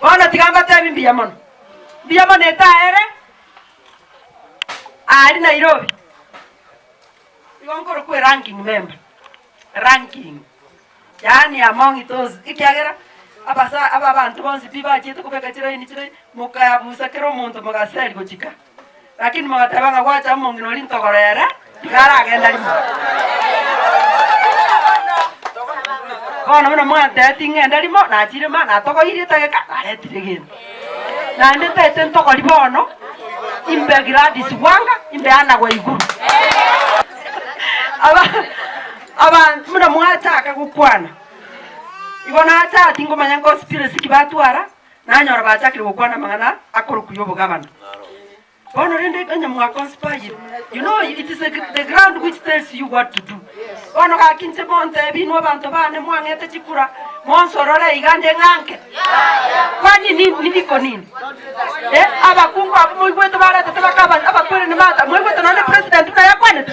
Bono tiga mbatebi mbuya mono. Mbuya mono etaere aria Nairobi. Igo nkorokwa eranking member, ranking, yaani among those ekiagera abasa aba abanto bonsi pi bachiete kobeka chilaini chilaini, mokayabusa kera omonto mogaseri gochika. Lakini mogateba ng'a gwacha omong'ina oria ntogoro ere, tiga aragenda rimo. Bono buna mwantebetie ng'ende rimo, nachire ma natogoirie etageka, naretire egento. Naende ntaete ntogori bono, imbe Gladys Wanga, imbe Anna Waiguru. Aba aba buna mwachaka gokwana, igo nacha tingomanya nconspiracy ki batwara, Nanyora bachakire gokwana amang'ana akorokwa y'obogabana. Bono rende onye mwaconspire, you know it is the ground which tells you what to do. Bono gaki inche montebi inwe abanto bane mwang'ete chikura, monsorore iga nde ng'anke. Kwani nini niko nini? Eh, abakungu abwo moigwete baretete baka abakwere nimata, moigwete nonye president buna yakwanete?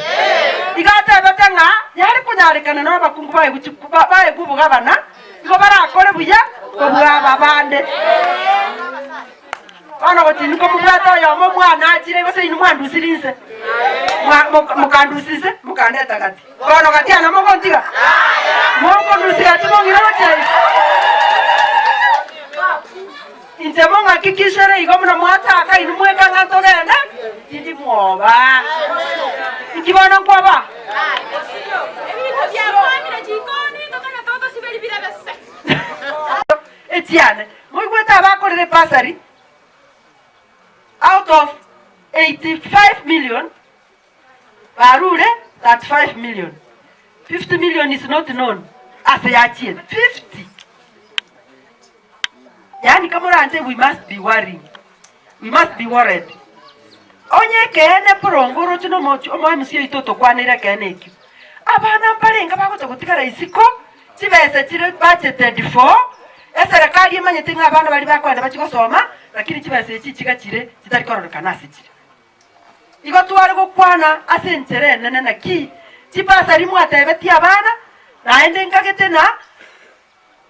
Iga atebete ng'a yare konyarekana nonye abakungu baegwe chiku baegwe obogabana, Igo barakore buya kobua aba bande. Bono gotinduka omobwate oyomo omwana achire gose inwe mwandusirie inse, mokandusia inse mokandeta gati. Bono gati ane mogontiga? Mokondusia gati mong'ira gochia inse? Inche mong'akikishere igo buna mwachaka inwe mweka ng'a ntogende, tindi mwoba. Inki bono nkwoba? Ebinto biakwamire chikoni, tokana togosiberia birabe se. Echiane, moigwete abakorire bursary out of 85 million barure 35 million, 50 million is not known ase yachiete 50. Yaani kamoranche we must be worrying, we must be worried. Onye ekeene porongo oroche na omochi omo MC oito otokwaneire ekeene ekio. Abana mbarenge bagocha gotigara isiko, chibesa chire budgeted for, eserekari emanyete ng'a abana baria bakoenda bachie gosoma, lakini chibesa echi chiga chire chitari kororekana ase chire. Igo tware gokwana ase enchera enene naki chibasari mwatebetie abana, naende nkagete na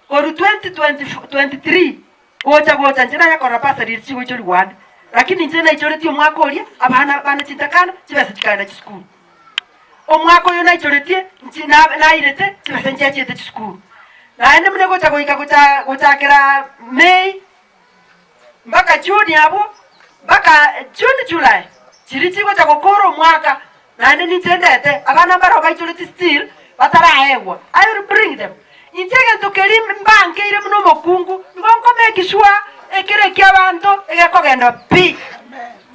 Korwa 2023 gocha gocha inche nayakorora bursary eria chigoichorigwa ande, lakini inche naichoretie omwaka oria abana bane chintakana chibesa chikaenda chisukuru. Omwaka oyo naichoretie nchi nairete chibesa nchiachiete chisukuru. Naende buna egocha goika gocha gochakera May mpaka June abwo, mpaka June July, chiria chigocha gokora omwaka, naende ninche ndete abana mbaroo baichoretie still bataraegwa, I will bring them. Inche egento keria mbankeire buna omokungu, nigo nko make sure ekero ekia abanto egekogenda pi.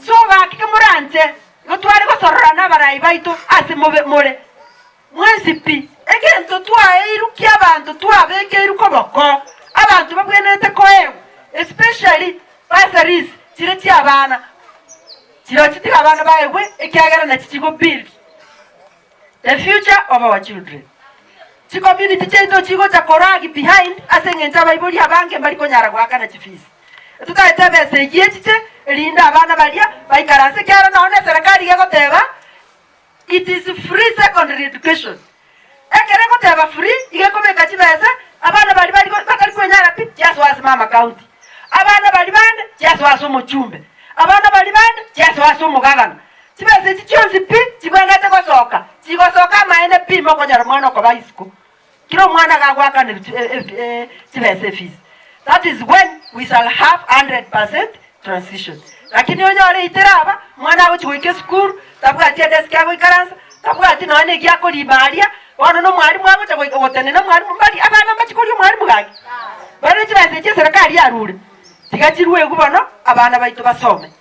So gaki kemoranche, igo tware gosorora na abarai baito ase mobe more. Mwensi pi, egento twaeirwe ki'abanto twabekeirwe koboko, abanto babwenerete koegwa, especially bursaries chiria chi'abana, chirochio tiga abana baegwe ekiagera nachi chigo build the future of our children. Chicommunity chiaito chigocha korag behind ase eng'encho abaibori abange mbari konyara goakana chifees. Totaete ebesa eyio echiche erinde abana baria baikaranse ekiagera nonye na eserekari iga egoteba It is free secondary education. Ekero egoteba free, iga ekobeka chibesa, abana baria bari batari kwenyara pi, chiasoa ase mama county. Abana baria bande, chiasoa ase omochumbe. Abana baria bande, chiasoa ase omogabana. Chibesa echi chionsi pi, chibwenerete gosoka, chigosoka amaene pi mokonyora mwana okoba isiko. Kera omwana iga agoakanera chibesa efees. That is when we shall have 100% transition. Lakini onyore eitere aba, omwana agochia goika esukuru, tabwati edesk agoikaransa, tabwati nonya na eki akorima aria, bono na omwalimu agocha goika gotenena omwalimu mbari abana mbachie koria omwalimu gaki. Barore chibesa echi eserekari yarure, tiga chiruegwe bono abana baito basome.